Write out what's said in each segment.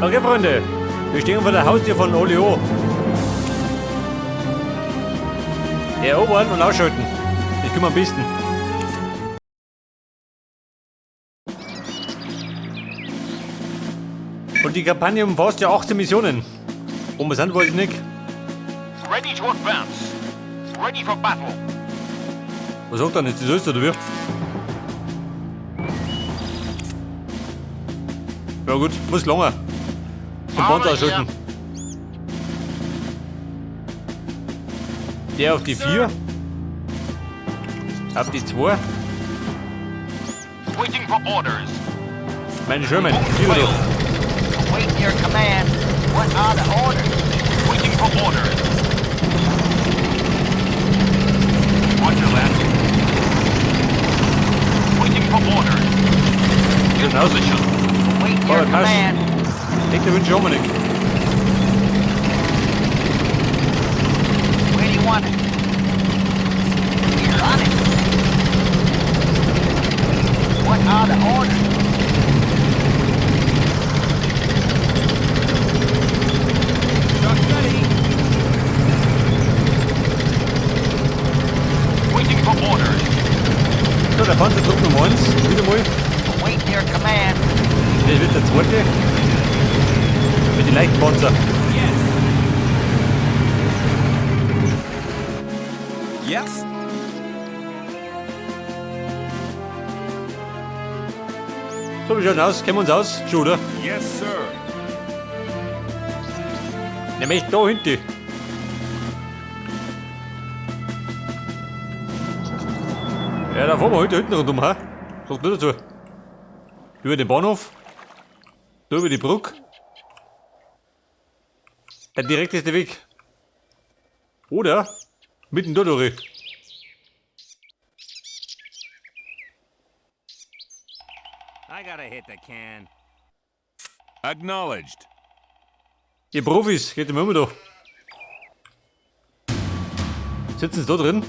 Okay, Freunde. Wir stehen vor der Haustür von Olio. Erobern und ausschalten. Ich kümmere am besten. Und die Kampagne umfasst ja 18 Missionen. Wo wir sind, weiß ich nicht. Ready to advance. Ready for battle. Was sagt er denn jetzt? Das ist oder wie? Ja gut, muss lange. Zum Panzer ausschalten. Der auf die 4. Auf die 2. Waiting for orders. Meine Sherman, Won't die fail. oder? Awaiting your command. What are the orders? Waiting for orders. Roger that. Waiting for orders. In Genau. position. Awaiting your Voller Pass. command. Denkt der wünsche ich auch mal nicht. Where do you want it? We're on it. What are the orders? Truck ready. Waiting for orders. So, der Panzertrupp Nummer 1. Wieder mal. Awaiting your command. Das wird der zweite. Mit den leichten Panzer. Yes. Yes. So, wie schaut's aus? Kennen wir uns aus? Schon, oder? Yes, sir. Nämlich da hinten. Ja, da fahren wir heute hinten rundum, ha? Sagt nur dazu. Über den Bahnhof. Da über die Brücke. Der direkteste Weg. Oder mitten da durch. I gotta hit the can. Acknowledged. Ihr Profis, geht immer da. Sitzen sie da drin?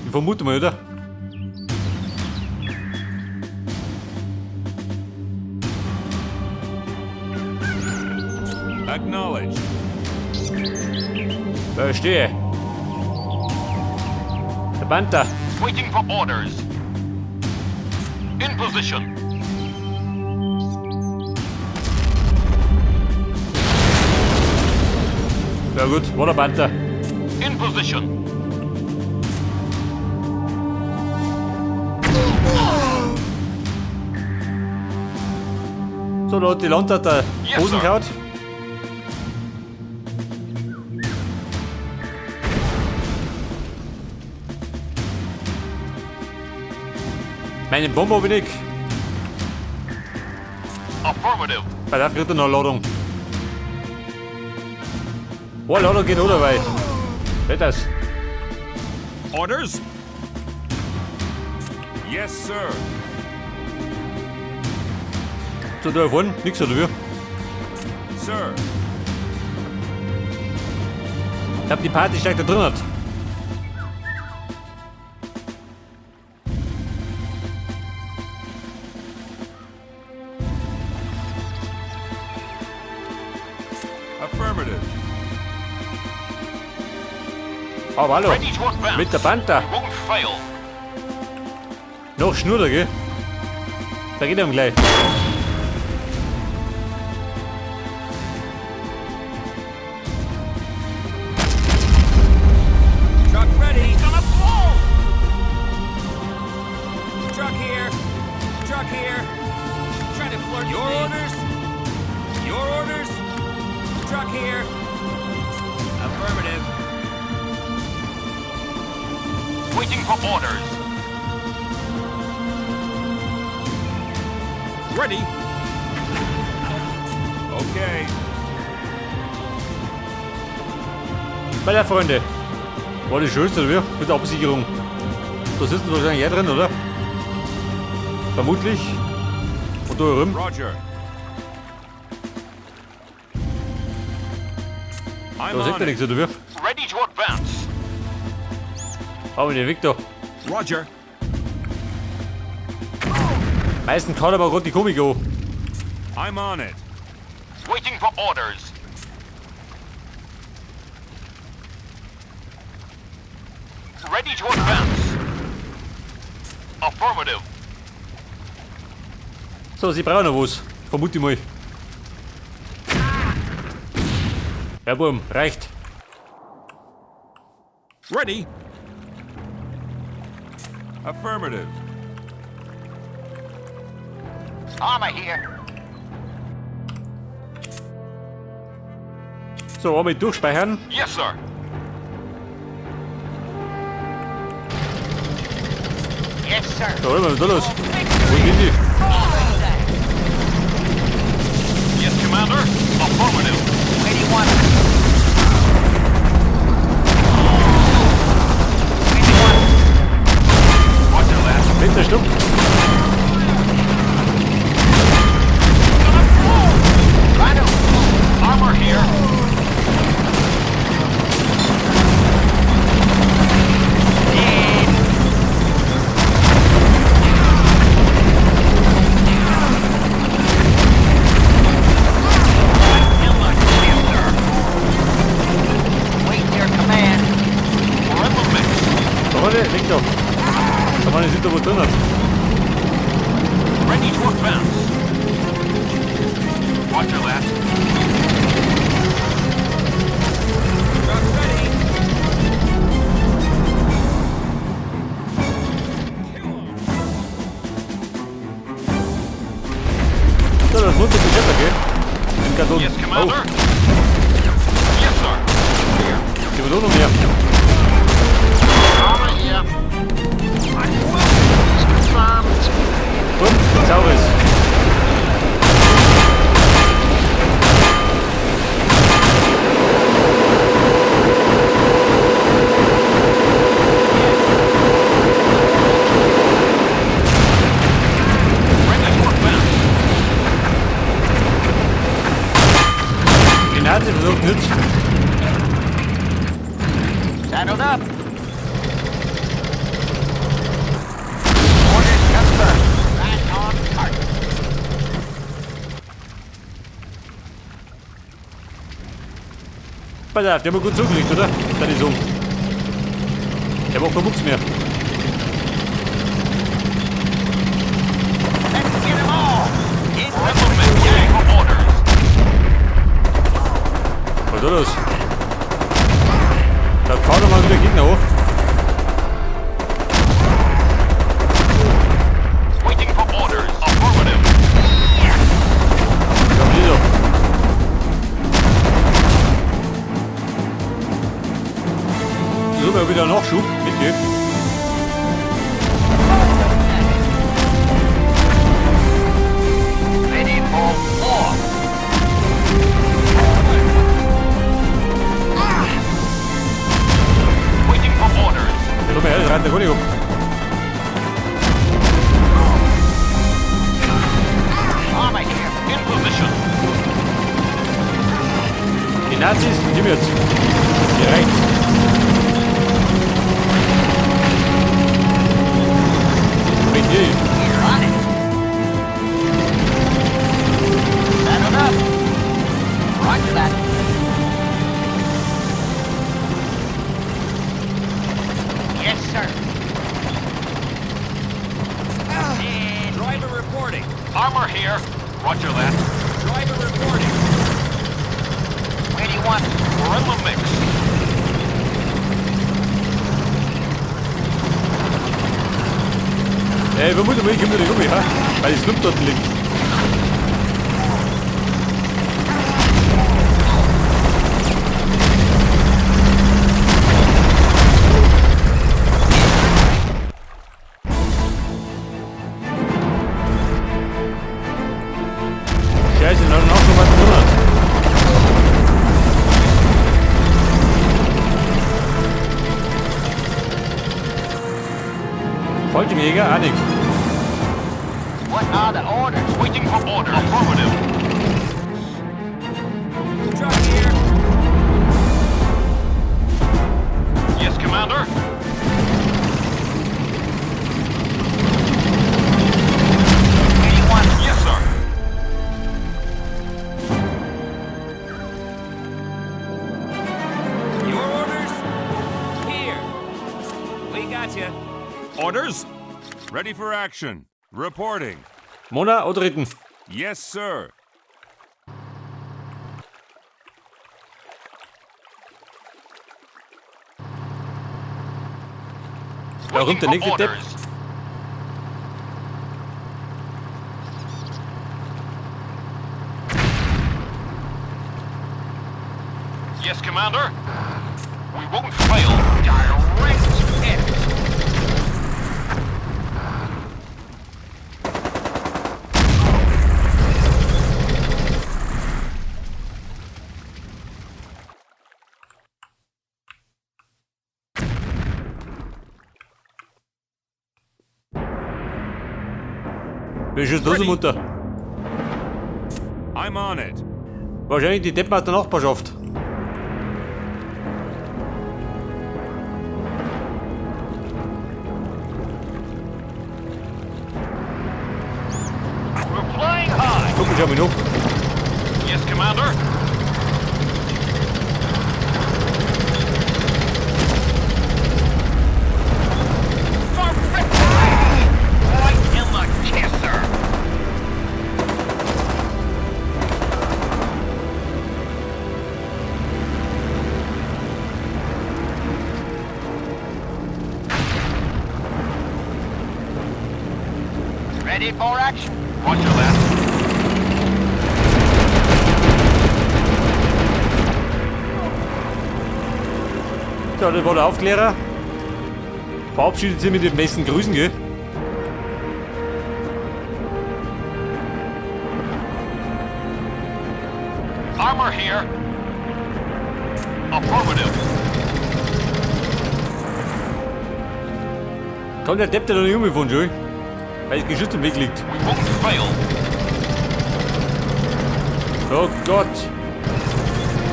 Ich vermute mal, oder? Acknowledged. Verstehe. Der Panther. Waiting for orders. In position. Ja gut, war der Panther. In position. So, da hat die Land hat der Yes, Hosen sir. gehauen. Meine Bombe hab ich nicht. Affirmative. Bei der kriegt er noch Ladung. Oh, Ladung geht oder weit. Geht das? Orders? Yes, sir. So, da vorne, nix oder wie? Sir. Ich hab die Party steigt da drin hat. Affirmative. Aber hallo. Ready to advance. Mit der Panther. We won't fail. Noch Schnurrer, gell? Da geht er gleich. Truck ready. It's gonna blow. Truck here. Truck here. Trying to flirt Your with me. Orders? Your orders? Truck here. Affirmative. Waiting for orders. Ready. Okay. Meine Freunde. War die schönste, oder wie? Mit der Absicherung. Da sitzen wahrscheinlich eh drin, oder? Vermutlich. Und da herum. Roger. I'm Da sieht on man it. nichts, oder wie? Ready to advance. Aber den Weg da. Roger. Meistens kann aber gerade die Komik an. I'm on it. Waiting for orders. Ready to advance. Affirmative. So, sie brauchen noch was. Vermute ich mal. Ja, Burm, reicht. Ready. Affirmative. Armor here. So, einmal durchspeichern. Yes, sir. Yes, sir. Da, was ist da los? Wo sind die? Yes, Commander. Affirmative. Where do you want it? Where do you want it? Roger that. Letzter Schluck. Righto. Armor here. Dead. In the clear, sir. Wait your command. We're in the mix. Da, warte, leg doch. Da man sieht, da was drin hat. Ready to advance. Roger that. Truck ready. So, das muss doch besser gehen. Den Karton. Yes, Commander. Oh, Yes, sir. gehen wir da noch mehr. Armor here. Confirmed. Bumm, Saurus. Ready to advance. Die Nazi versucht nicht. Saddled up. Orders confirmed. Right on target. Pass auf, der haben wir gut zugekriegt, oder? Dann ist um. Der macht keinen Mucks mehr. Let's get 'em all. In We're in the mix. Waiting for orders. Was ist da los? Da fahren wir mal wieder Gegner hoch. Waiting for orders. Affirmative. Ja, wieder. So, mal wieder Nachschub. Bitte. Ready for war. Waiting for orders. Ja, komm her, das reicht ja gar nicht ab. Armor here. In position. Die Nazis, nimm jetzt. Hier rechts. Richtig. We're on it. Saddled up. Roger that. Yes, sir. Dead. Driver reporting. Armor here. Roger that. Driver reporting. Where do you want it? We're in the mix. Ey, wir müssen mal, ich komm da nicht um, ja? Weil das Lump dort liegt. Scheiße, noch noch was drin. Fallschirmjäger, auch nicht. What are the orders? Waiting for orders. Affirmative. Truck here. Yes, Commander. Where do you want it? Yes, sir. Orders? Ready for action. Reporting. Mona, antreten. Yes, sir. Da Waiting kommt der for nächste Depp. orders. Yes, Commander. We won't fail. Direct hit. Wer schießt los Ready. munter? I'm on it. Wahrscheinlich die Deppen aus der Nachbarschaft. We're flying high. Guck mich einmal noch. Yes, Commander. For victory! Right in the kisser. Ready for action. Roger that. So, das war der Aufklärer. Verabschiedet sich mit den besten Grüßen, gell? Armor here. Affirmative. Kann der Depp da noch nicht umgefahren, schon? Weil das Geschütz im Weg liegt. We won't fail. Oh Gott.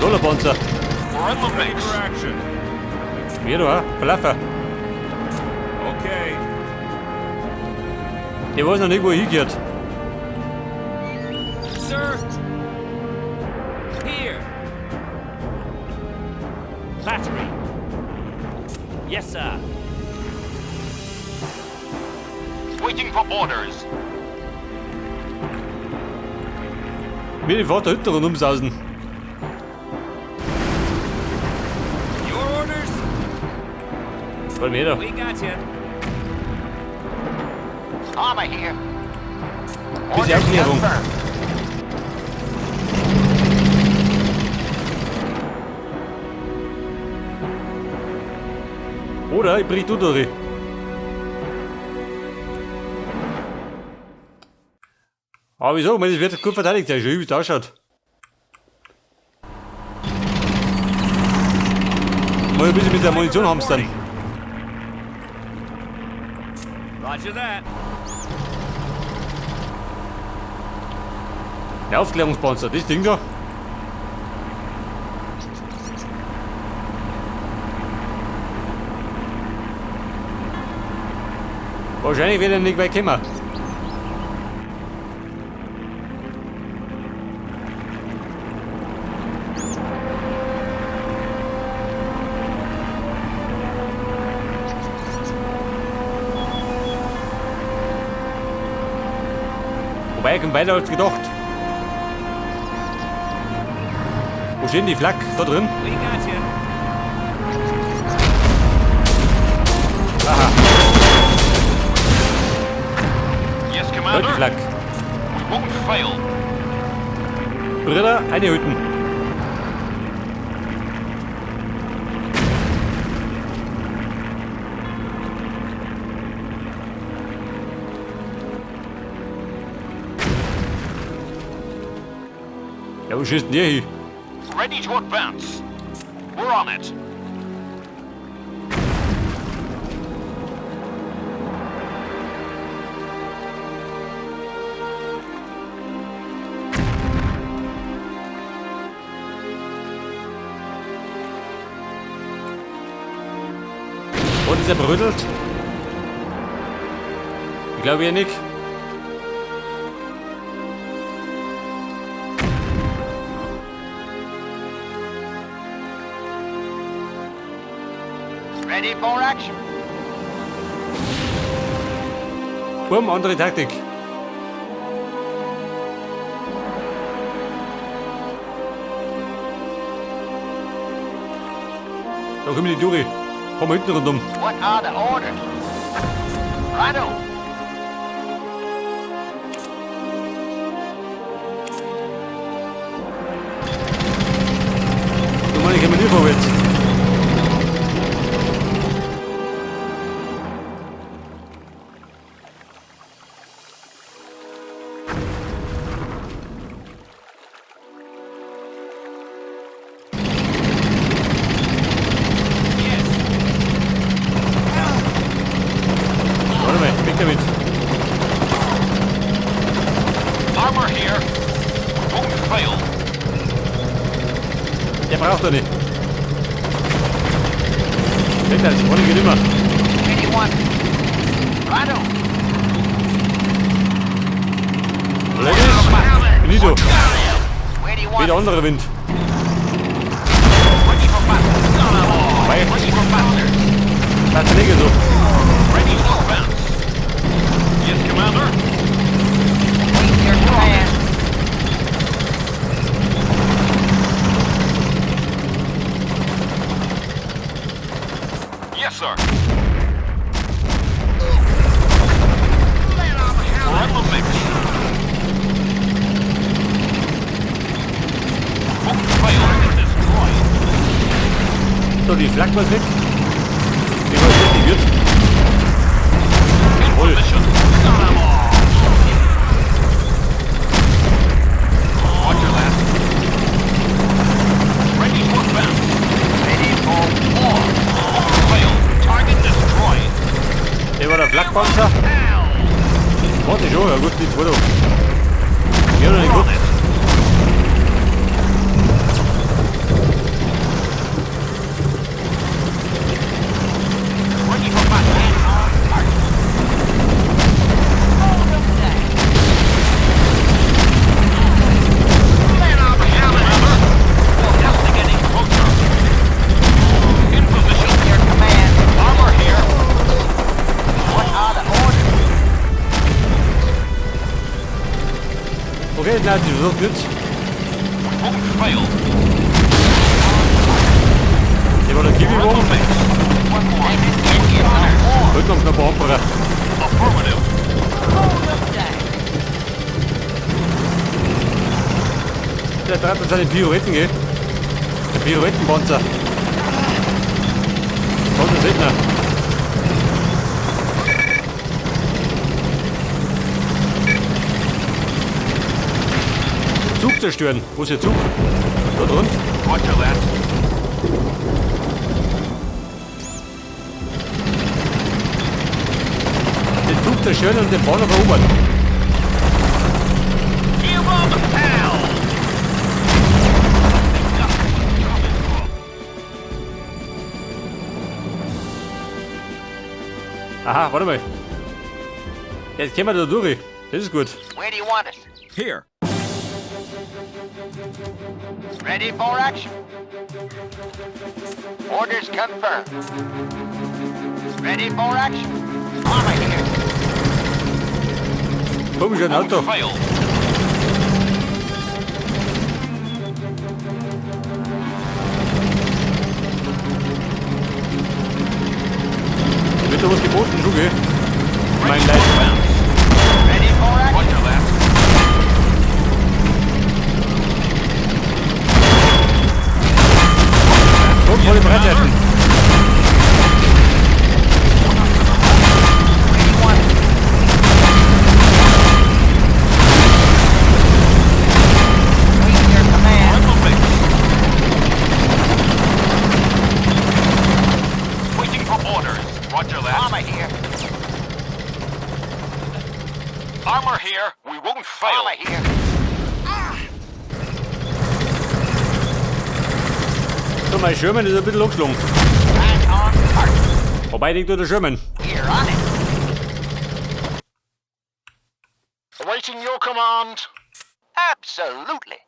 Dollarpanzer. We're in the Ready mix. for action. Wer da, hä? Verlaufen. Okay. Der weiß noch nicht, wo er hingehört. Sir. Here. Battery. Yes, sir. Waiting for orders. Mir die Fahrt da hinten rundum sausen. Your orders? Bei mir da. We got you. Armor here. Bisschen Orders Aufklärung. confirmed. Oder ich brich du durch. Aber wieso? Ich meine, das wird gut verteidigt sein, schon wie es ausschaut. Mal ein bisschen mit der Munition hamstern. Roger that. Der Aufklärungspanzer, das Ding da. Wahrscheinlich wird er nicht weit kommen. Wobei, er kommt weiter als gedacht. Wo steht denn die Flak? Da drin? We got you. Aha, Yes, da die Commander. Flak. We won't fail. Brille, eine Hütten. Ja, wo schießt denn der hin? Ready to advance. We're on it. Und ist er berüttelt? Ich glaube ja nicht. Ready for action. Bumm, andere Taktik. Da kommen die durch. Komm hinten rundum. What are the orders? Righto. Du meine, ich komme nie vorwärts. Yes. Warte mal, weg damit. Armor here. We won't fail. Der braucht doch nicht. Weg da, das vorne geht immer. Where do you want us? Righto. Ladies, finito. Where do you want Wieder us? anderer Wind. Ready for battle. Got 'em all. Bye. Ready for battle. Passt nicht so. Ready to advance. Yes, Commander. Waiting your command. Yes, sir. We're on the mix. Won't fail. Target destroyed. So, die Flak was weg. Die war jetzt wird. In Jawohl. position. Got 'em all. Roger that. Ready to advance. Ready for war. Won't fail. Target destroyed. Der war der Flakpanzer. Hell. Warte schon, ja gut, die zwei da. Mir noch nicht We're on gut. it. Ready for battle. On target. Hold 'em down. Let 'em have it. We'll have to get closer. In position. Waiting your command. Armor here. What are the orders? Okay, nein, die versucht nicht. We won't fail. Der war der We're on the Kiwi-Wagen. mix. One more. This can't get no war. Heute noch ein paar Opfer. Affirmative. Hold 'em down. Der treibt uns seine Pirouetten, gell? Der Pirouettenpanzer. Kommt der Seltener. Zug zerstören. Wo ist der Zug? Da drin. Roger that. Den Zug zerstören und den Bahnhof erobern. Give 'em hell! They got what's coming for 'em. Aha, warte mal. Jetzt kommen wir da durch. Das ist gut. Where do you want us? Here. Ready for action. Orders confirmed. Ready for action. Armor here. Komm schon, Won't Auto. fail. Wird da was geboten, schon, gell? Mein Ready to Leid. advance. Ready for action. Roger that. Komm, volle Breitseiten. Where do you want us? Waiting your We're command. on the mix. Waiting for orders. Roger that. Armor here. Armor here. We won't fail. Armor here. So, mein Sherman ist ein bisschen angeschlagen. Right on target. Wobei liegt nur der Sherman. Here on it. Awaiting your command. Absolutely.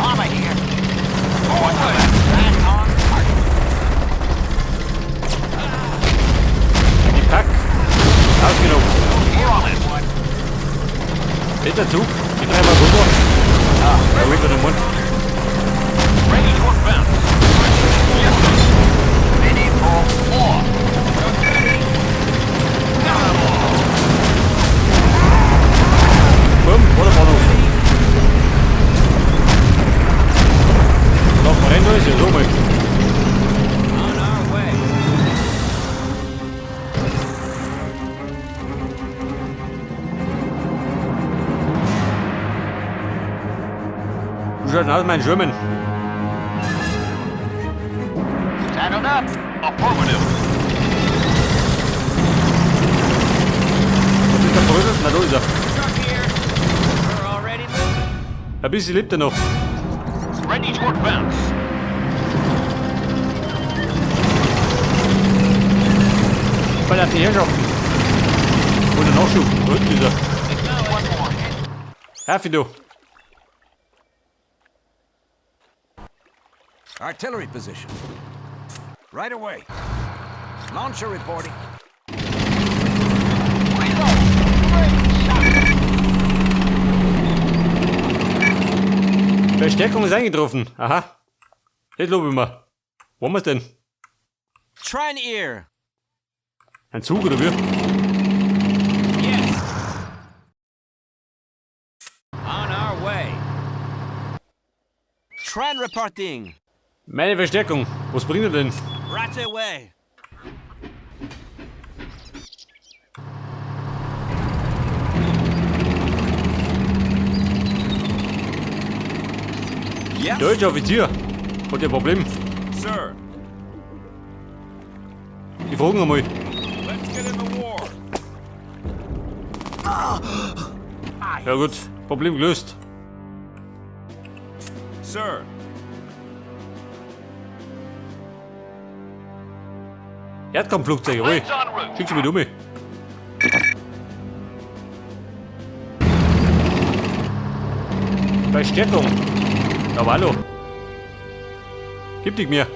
Armor here. Roger that. Right on target. Die Der Zug. Die dreimal runter. Da wird er den Mund. Ready to advance. Yes, sir. Ready for war. Got 'em all. Bumm, vor der Bahnhof. Noch brennt alles, ja so mal. On our way. Wie schaut denn aus, mein German? Saddled up. Affirmative. Was ist der Brüssel? Na, da ist er. Truck here. We're already moving. Ein bisschen lebt er noch. Ready to advance. Weil er hat die Herrschaften. Und der Nachschub. Da unten ist er. One more hit. Hafi du. Artillery position. Right away. Launcher reporting. Reload. Great shot. Verstärkung ist eingetroffen. Aha. Das lobe ich mir. Wo haben wir's denn? Tran here. Ein Zug oder wie? Yes. On our way. Tran reporting. Meine Verstärkung. Was bringt er denn? Right away. Yes. Deutscher Offizier. Hat ja ein Problem. Sir, Die fragen einmal. let's get in the war. Ja gut, Problem gelöst. Sir, Erdkampfflugzeug, jawohl. Planes en route. Schick sie mit um. Verstärkung. Ja, hallo. Gib dich mir.